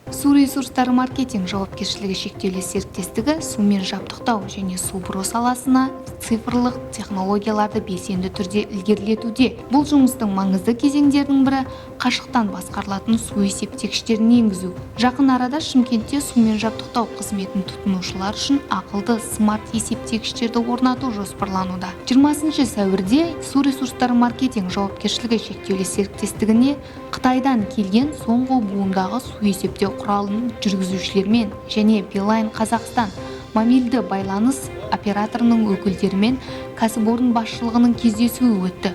Су ресурстары маркетинг жауапкершілігі шектеулі серіктестігі сумен жабдықтау және су бұру саласына цифрлық технологияларды белсенді түрде ілгерілетуде. Бұл жұмыстың маңызды кезеңдерінің бірі – қашықтан басқарылатын су есептегіштерін енгізу. Жақын арада Шымкентте сумен жабдықтау қызметін тұтынушылар үшін ақылды смарт есептегіштерді орнату жоспарлануда. 20 сәуірде Су ресурстары маркетинг жауапкершілігі шектеулі серіктестігіне Қытайдан келген соңғы буындағы су есептеу құралын жүргізушілермен және Билайн Қазақстан мобильді байланыс операторының өкілдерімен кәсіпорын басшылығының кездесуі өтті.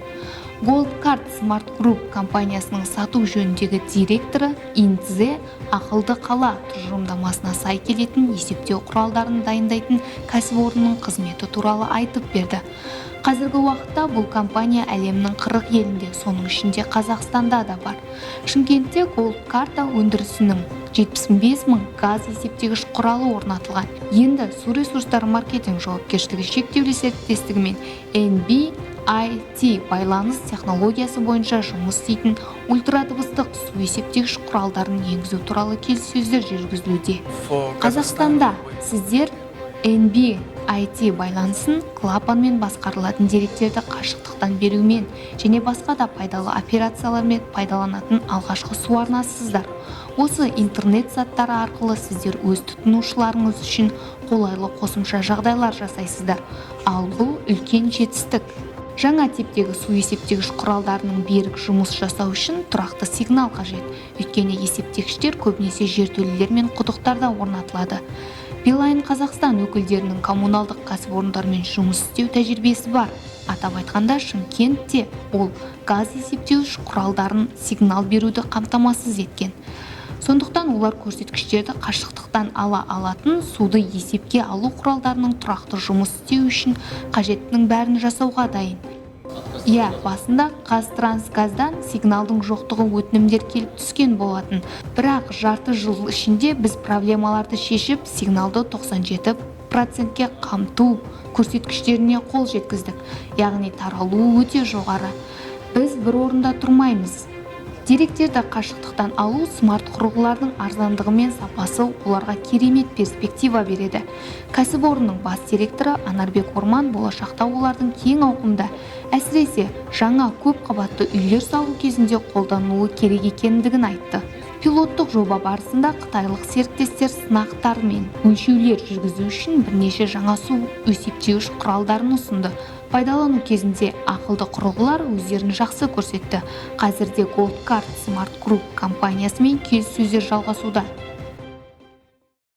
Gold Card Smart Group компаниясының сату жөніндегі директоры Интзе ақылды қала тұжырымдамасына сай келетін есептеу құралдарын дайындайтын кәсіпорынның қызметі туралы айтып берді. Қазіргі уақытта бұл компания әлемнің 40 елінде, соның ішінде Қазақстанда да бар. Шымкентте Gold Карта өндірісінің 75 мың газ есептегіш құралы орнатылған. Енді Су ресурстары маркетинг жауапкершілігі шектеулі серіктестігімен NB-IoT байланыс технологиясы бойынша жұмыс істейтін ультрадыбыстық су есептегіш құралдарын енгізу туралы келіссөздер жүргізілуде. Қазақстанда сіздер NB-IoT байланысын клапанмен басқарылатын деректерді қашықтықтан берумен және басқа да пайдалы операциялармен пайдаланатын алғашқы су арнасысыздар. Осы интернет заттары арқылы сіздер өз тұтынушыларыңыз үшін қолайлы қосымша жағдайлар жасайсыздар, ал бұл үлкен жетістік. Жаңа типтегі су есептегіш құралдарының берік жұмыс жасау үшін тұрақты сигнал қажет, өйткені есептегіштер көбінесе жертөлелер мен құдықтарда орнатылады. Билайн Қазақстан өкілдерінің коммуналдық кәсіпорындармен жұмыс істеу тәжірибесі бар. Атап айтқанда, Шымкентте ол газ есептеуіш құралдарын сигнал беруді қамтамасыз еткен. Сондықтан олар көрсеткіштерді қашықтықтан ала алатын суды есепке алу құралдарының тұрақты жұмыс істеуі үшін қажеттінің бәрін жасауға дайын. Иә, басында ҚазТрансГаздан сигналдың жоқтығы өтінімдер келіп түскен болатын, бірақ жарты жыл ішінде біз проблемаларды шешіп, сигналды 97%-ке қамту көрсеткіштеріне қол жеткіздік, яғни таралуы өте жоғары. Біз бір орында тұрмаймыз. Деректерді қашықтықтан алу смарт құрылғылардың арзандығы мен сапасы оларға керемет перспектива береді. Кәсіпорынның бас директоры Анарбек Орман болашақта олардың кең ауқымда, әсіресе жаңа көп қабатты үйлер салу кезінде қолданылуы керек екендігін айтты. Пилоттық жоба барысында қытайлық серіктестер сынақтар мен өлшеулер жүргізу үшін бірнеше жаңа су есептеуіш құралдарын ұсынды. Пайдалану кезінде ақылды құрылғылар өздерін жақсы көрсетті. Қазірде Gold Card Smart Group компаниясымен келіссөздер жалғасуда.